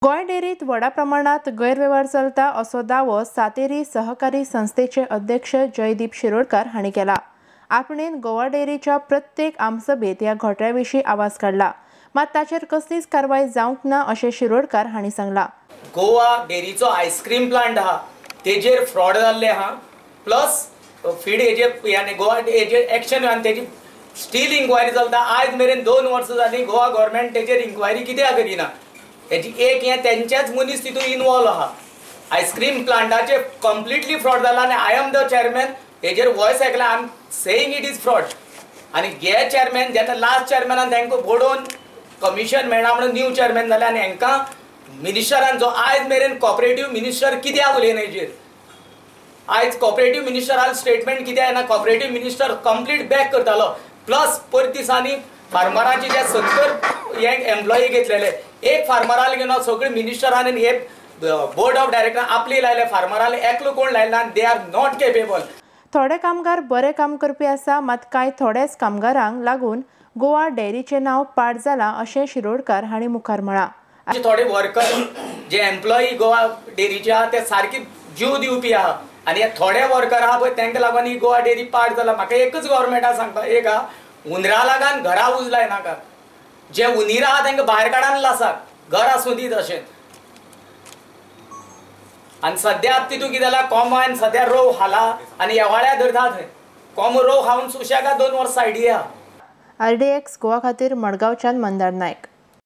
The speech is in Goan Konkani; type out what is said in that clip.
गोंय डेअरीत व्हडा प्रमाणात गैरवेव्हार चलता असो दावो सातेरी सहकारी संस्थेचे अध्यक्ष जयदीप शिरोडकर हांणी केला. आपणेन गोवा डेअरीच्या प्रत्येक आमसभेत ह्या घोटाळ्या विशीं आवाज काडला, मात ताचेर कसलीच कारवाय जावंक ना अशें शिरोडकर हांणी सांगला. गोवा डेअरीचो आयस्क्रीम प्लांट आहा तेजेर फ्रॉड जाल्ले आहा, प्लस फीड हेजे आनी गोवा हेजेर एक्शन आनी तेजी स्टील इन्क्वायरी चलता. आयज मेरेन 2 वर्सां जालीं गोवा गव्हर्मेंट तेजेर इन्क्वायरी कित्याक करिना? हेजी एक हें तेंच्याच मनीस तितून इनवॉल्व आहा. आयस्क्रीम प्लांटाचे कंप्लिटली फ्रॉड जाला आनी I am the chairman हेजेर वॉयस आयकला. I am saying it is fraud. आनी हे चेअरमॅन जेन्ना लास्ट चेअरमॅनान तांकां बडोवन कमिशन मेळना म्हणून न्यू चेअरमॅन जाले आनी हांकां मिनिस्टरान जो आयज मेरेन कॉपरेटीव मिनिस्टर कित्याक उलयना हेजेर? आयज कॉपरेटीव मिनिस्टरान स्टेटमेंट कित्याक येना? कॉपरेटीव मिनिस्टर कंप्लीट बॅक करतालो. प्लस पयर दिसांनी फार्मराचे जे 70 हे एम्प्लॉई घेतलेले, एक फार्मराक घेवन सगळे मिनिस्टरान हे बोर्ड ऑफ डायरेक्टर आपली लायले, फार्मराक एकलो कोण लायला? They are not capable. थोडे कामगार बरे काम करपी आसा, मात कांय थोड्याच कामगारांक लागून गोवा डेअरीचें नांव पाड जालां अशें शिरोडकर हांणी मुखार म्हळां. थोडे वर्कर जे एम्प्लॉई गोवा डेअरीचे आहा ते सारकी जीव दिवपी आहा आनी हे थोडे वर्कर आहा पळय तांकां लागून ही गोवा डेअरी पाड जाला. म्हाका एकच गव्हर्मेंटाक सांगता, एक आहा, हुंदरा लागान घरा उज लायनाका. जे हुंदीर आहा तांकां भायर काडून लासात, घर आसूं दी तशें. आनी सद्या तितून कितें जालां, कोमान सद्या रोव खाला आनी येवाळ्या धरता थंय कोमो रोव खावन सुशेगाद 2 वर्सां सायडी आहा. RDX Goa खातीर मडगांवच्यान मंदार नायक.